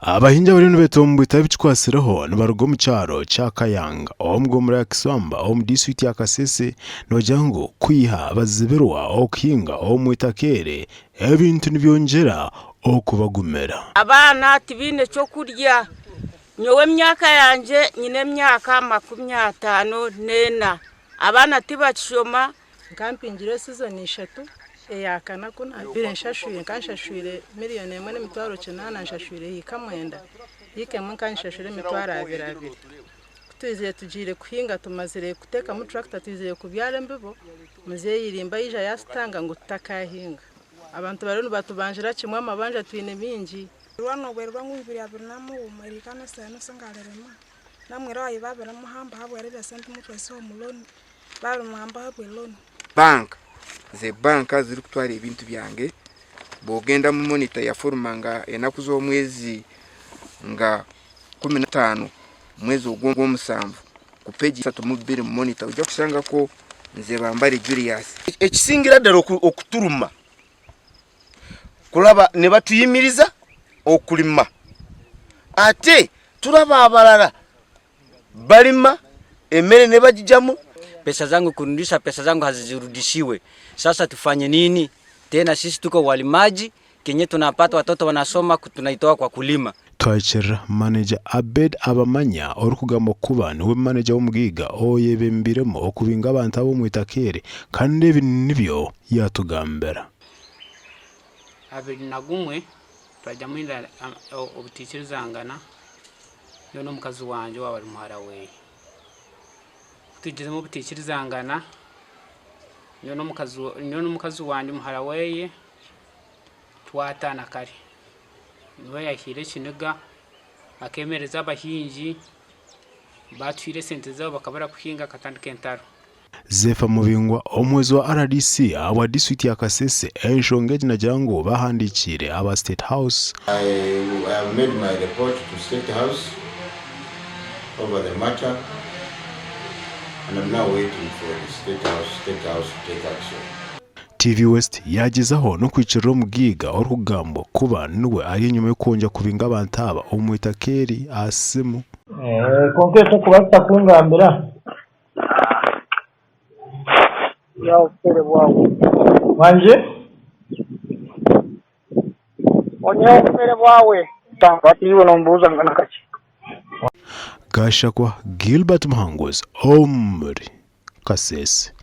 Abahingi abariyo nibetomboita ebikikwatsireho nibaruga omu kyaro kya Kayanga omu gombolola ya Kisamba omu disiturikiti ya Kasese nibagira ngu kwiha bazibirwa okuhinga omu itaka eri, ebintu nibyongyera okubagumira. Abaana tibaine ky'okurya. Nyowe emyaka yangye nyine emyaka 54. Abaana tibakishoma. Nkampingire sizoni ishatu, eya kana ku naabaire nshashwire nka nshashwire miriyoni emwe n'emitwaro kinaana nshashwire hiika mwenda, hiika emwe nka ngishashwire emitwaro abiri abiri. Ku twizire tugiire kuhinga tumazire kuteekamu turakita twizire kubyara embibo, muzeeyi Irimba yaija yaatutanga ngu tutakahinga. Abantu bariyo nibatubanjira kimwe amabanja twine mingi. Bank ze banka zirikutwara ebintu byange bwogenda mu monitor yafuruma nga enaku z'omwezi nga 15 mwezi ogw'omusanvu ku page 32 mu monitor ojja kushangako nze Bambare Julius. Ekisingira ddala okuturuma kulaba nibatuyimiriza okulima ate turaba abalala balima emere nebagijamu. Pesa zangu kurudisha pesa zangu hazirudishiwe. Sasa tufanye nini? Tena sisi tuko walimaji, kenye tunapata watoto wanasoma tunaitoa kwa kulima. Twakirira Maneja Abed Abamanya orikugambwa kuba niwe maneja w'omugaiga oyebembiremu okubinga abantu aba omu itaka eri kandi ebi nibyo yatugambira. 21 twagyamu obutaikirizangana nyowe n'omukazi wangye owaaba ari muhara weye. Ku tugizemu obutaikirizangana nyowe n'omukazi wangye muhara weye twataana kare. Niwe yaahiire ekiniga akeemereza abahingi baatuhaire esente zaabo bakabura kuhinga akatandika entaro. Zepha Mubingwa, omuhwezi wa rdc ahabwa disiturikiti ya Kasese enshonga egi nagira ngu bahandikiire aba State House. I have made my report to State House over the matter and am now waiting for the State House, State House to take action. TV West yaagyezaho n'okwikirira omugaiga orikugambwa kuba niwe ari enyima y'okwongyera kubinga abantu aba omu itaka eri aha simu. Kwonka ekyokubaasa kungambira. Wangi? Gashakwa Gilbert Muhanguzi omuri Kasese.